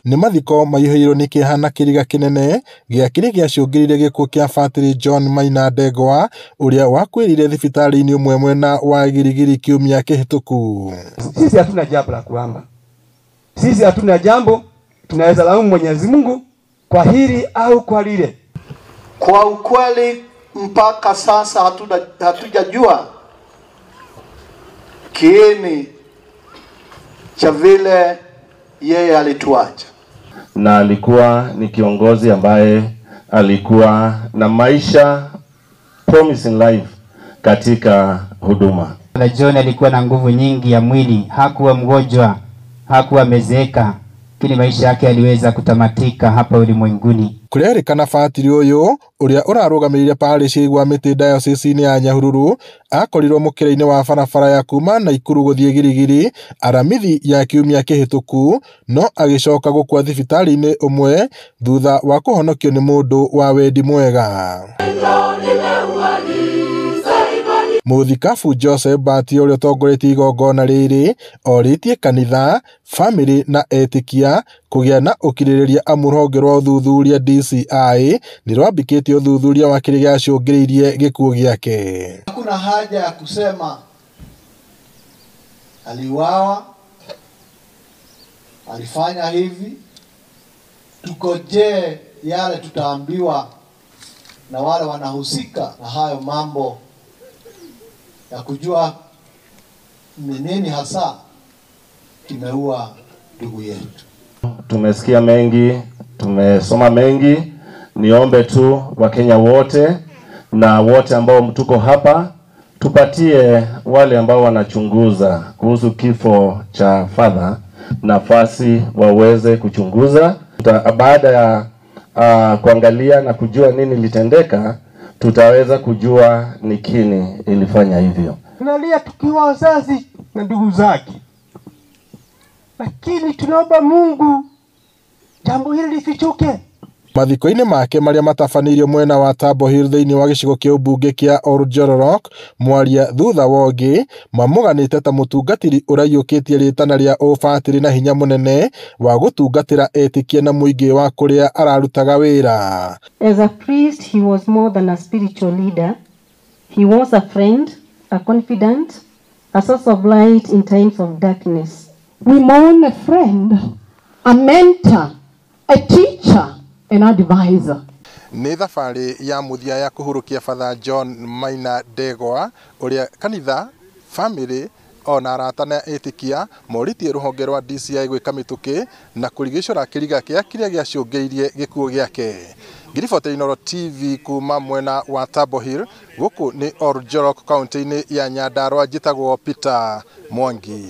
Nĩ mathiko maihũirwo nĩ kĩeha na kĩriga kĩnene gĩa kĩrĩa gĩacũngĩrĩirie gĩkuũ kĩa Batĩrĩ John Maina Ndegwa ũrĩa wakuĩrĩire thibitarĩ-inĩ ũmwe mwena wa Girigiri kiumia kĩhĩtũku. Sisi hatuna jambo la kuamba, sisi hatuna jambo, tunaweza laumu Mwenyezi Mungu kwa hili au kwa lile. Kwa ukweli mpaka sasa hatujajua kiini cha vile yeye alituacha. Na alikuwa ni kiongozi ambaye alikuwa na maisha promising life katika huduma. Na John alikuwa na nguvu nyingi ya mwili, hakuwa mgonjwa, hakuwa amezeeka, lakini maisha yake yaliweza kutamatika hapa ulimwenguni. Kurerĩkana batĩrĩ ũyũ ũrĩa ũrarũgamĩrĩire parish ya Igwamĩtĩ diocese-inĩ ya Nyahururu akorirwo mũkĩra-inĩ wa barabara ya kuma Naikuru gũthiĩ Girigiri Aramithi ya kiumia kĩhĩtũku, no agĩcoka gũkua thibitarĩ-inĩ ũmwe thutha wa kũhonokio nĩ mũndũ wa wendi mwega. Mũthikabu Joseph Bahati ũrĩa ũtongoretie igongona rĩrĩ orĩtie kanitha, bamĩrĩ na etĩkia kũgĩa na ũkirĩrĩria amu rũhonge rwa ũthuthuria DCI nĩ rwambĩkĩtie ũthuthuria wa kĩrĩa gĩacũngĩrĩirie gĩkuũ gĩake. Hakuna haja ya kusema aliuawa, alifanya hivi. Tukojee yale tutaambiwa na wale wanahusika na hayo mambo ya kujua ni nini hasa kimeua ndugu yetu. Tumesikia mengi, tumesoma mengi. Niombe tu Wakenya wote na wote ambao tuko hapa tupatie wale ambao wanachunguza kuhusu kifo cha Father nafasi waweze kuchunguza. Baada ya kuangalia na kujua nini litendeka, tutaweza kujua ni kini ilifanya hivyo. Tunalia tukiwa wazazi na ndugu zake, lakini tunaomba Mungu jambo hili lifichuke. Mathiko-inĩ make marĩa matabanĩirio mwena wa Tabo Hill thĩinĩ wa gĩcigo kĩa ũmbunge kĩa Oljororok, mwaria thutha wa ũngĩ mamũganĩte ta mũtungatĩri ũraiyũkĩtie rĩtana rĩa ũbatĩrĩ na hinya mũnene wa gũtungatĩra etĩkia na mũingĩ wa kũrĩa ararutaga wĩra. As a priest, he was more than a spiritual leader. He was a friend, a confidant, a source of light in times of darkness. We mourn a friend, a mentor, a teacher, an advisor. Nĩ thabarĩ ya mũthia ya kũhurũkia Father John Maina Ndegwa ũrĩa kanitha, bamĩrĩ ona arata na etĩkia morĩtie rũhonge rwa DCI gwĩka mĩtũkĩ na kũrigicũra kĩriga kĩa kĩrĩa gĩacũngĩrĩirie gĩkuũ gĩake. Ngiribota Inooro TV kuma mwena wa Tabo Hill, gũkũ nĩ Oljorok kaunti-inĩ ya Nyandarua, njĩtagwo Peter Mwangi.